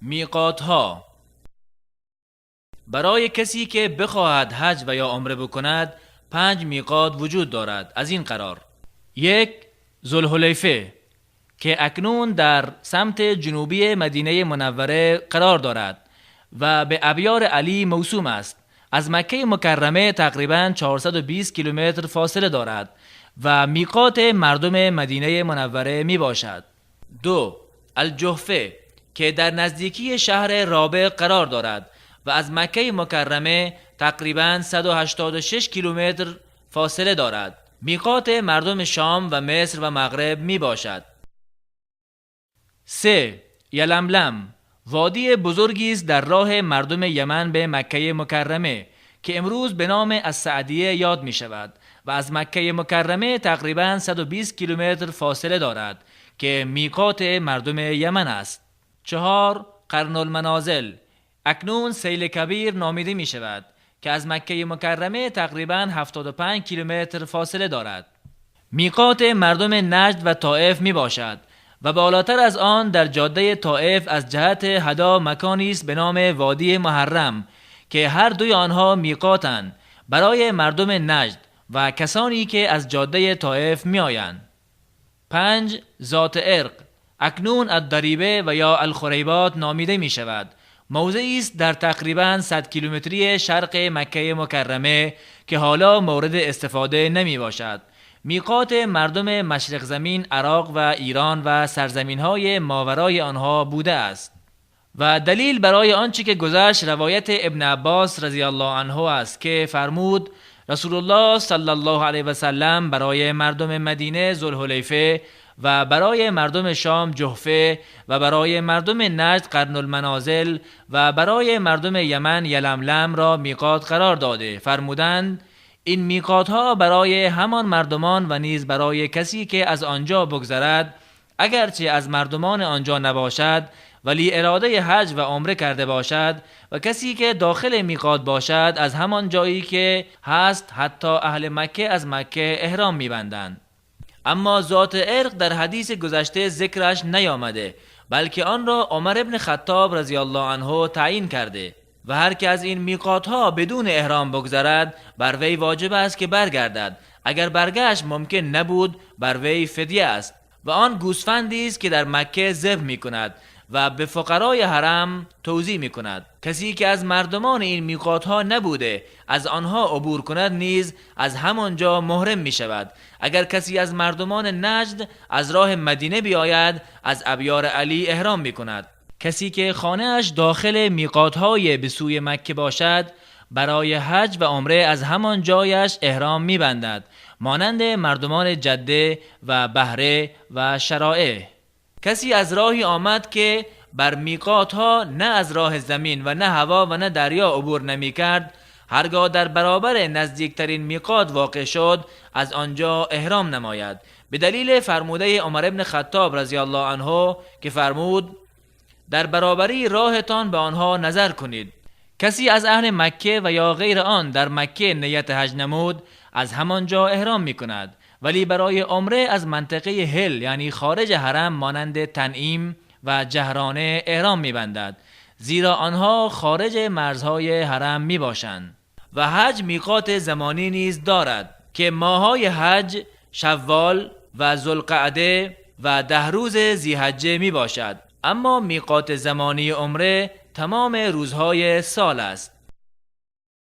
میقات ها. برای کسی که بخواهد حج و یا عمره بکند 5 میقات وجود دارد از این قرار: 1. ذوالحلیفه که اکنون در سمت جنوبی مدینه منوره قرار دارد و به ابیار علی موسوم است. از مکه مکرمه تقریباً 420 کیلومتر فاصله دارد و میقات مردم مدینه منوره می باشد. 2. الجحفه که در نزدیکی شهر رابغ قرار دارد و از مکه مکرمه تقریباً 186 کیلومتر فاصله دارد. میقات مردم شام و مصر و مغرب می باشد. 3. یلملم وادی بزرگی است در راه مردم یمن به مکه مکرمه که امروز به نام السعدیه یاد می شود و از مکه مکرمه تقریباً 120 کیلومتر فاصله دارد که میقات مردم یمن است. 4. قرن المنازل اکنون سیل کبیر نامیده می شود که از مکه مکرمه تقریباً 75 کیلومتر فاصله دارد. میقات مردم نجد و طائف می باشد و بالاتر از آن در جاده طائف از جهت هدا مکانی است به نام وادی محرم که هر دوی آنها میقاتند برای مردم نجد و کسانی که از جاده طائف می آیند. 5. ذات عرق اکنون الدریبه و یا الخریبات نامیده می شود. موضعی است در تقریباً 100 کیلومتری شرق مکه مکرمه که حالا مورد استفاده نمی باشد. میقات مردم مشرق زمین عراق و ایران و سرزمین‌های ماورای آنها بوده است. و دلیل برای آنچه که گذشت روایت ابن عباس رضی الله عنه است که فرمود رسول الله صلی الله علیه و سلم برای مردم مدینه ذوالحلیفه و برای مردم شام جحفه و برای مردم نجد قرن المنازل و برای مردم یمن یلملم را میقات قرار داده. فرمودند این میقات ها برای همان مردمان و نیز برای کسی که از آنجا بگذرد، اگرچه از مردمان آنجا نباشد ولی اراده حج و عمره کرده باشد، و کسی که داخل میقات باشد از همان جایی که هست حتی اهل مکه از مکه احرام میبندند. اما ذات عرق در حدیث گذشته ذکرش نیامده، بلکه آن را عمر ابن خطاب رضی الله عنه تعیین کرده و هر که از این میقات ها بدون احرام بگذرد بر وی واجب است که برگردد. اگر برگشت ممکن نبود بر وی فدیه است و آن گوسفندی است که در مکه ذبح می کند و به فقرای حرم توزیع می کند. کسی که از مردمان این میقات ها نبوده از آنها عبور کند نیز از همانجا محرم می شود. اگر کسی از مردمان نجد از راه مدینه بیاید از ابیار علی احرام می کند. کسی که خانه‌اش داخل میقات‌های به سوی مکه باشد برای حج و عمره از همان جایش احرام می‌بندد، مانند مردمان جده و بهره و شرائع. کسی از راهی آمد که بر میقات‌ها نه از راه زمین و نه هوا و نه دریا عبور نمی‌کرد، هرگاه در برابر نزدیکترین میقات واقع شد از آنجا احرام نماید، به دلیل فرموده عمر ابن خطاب رضی الله عنه که فرمود در برابری راهتان به آنها نظر کنید. کسی از اهل مکه و یا غیر آن در مکه نیت حج نمود از همانجا احرام می کند، ولی برای عمره از منطقه هل یعنی خارج حرم مانند تنعیم و جهرانه احرام می بندد، زیرا آنها خارج مرزهای حرم می باشند. و حج میقات زمانی نیز دارد که ماهای حج شوال و ذوالقعده و 10 روز ذیحجه می باشد. اما میقات زمانی عمره تمام روزهای سال است.